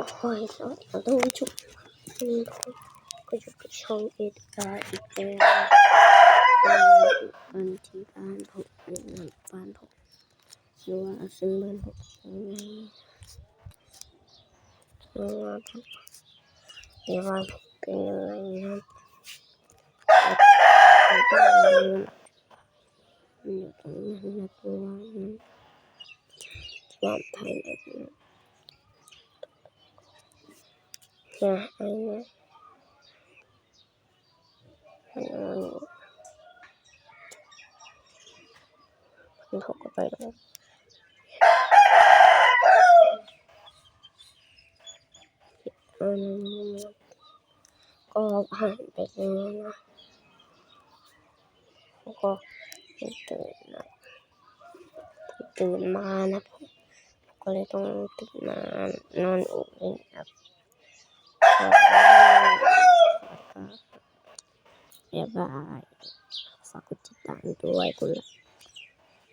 ໂອ້ຍ ສະຫວັດດີທ່ານຜູ້ຊົມ ວັນນີ້ພວກເຮົາກໍຢູ່ກັບຊ່ອງເອສອາອີກແລ້ວ ເປັນທີ່ບ້ານພວກ ບ້ານພວກ ຫຼືວ່າເຊິ່ງເບິ່ງ ເບິ່ງວ່າເປັນຈັ່ງໃດນະ ຢູ່ຕອນນັ້ນນະ ເພາະວ່າມັນ ທີ່ບ້ານໄທນະ ຢ່າໃຫ້ນະ ເພິ່ນເຂົ້າໄປແລ້ວ ກໍຜ່ານໄປແລ້ວນະ ແລ້ວກໍຕື່ນນະ ຕື່ນມານະ ກໍເລີຍຕ້ອງຕື່ນມານອນອີກນະ ບາຍບາຍ ຝາກກົດຕິດຕາມດ້ວຍ ກົດໄລ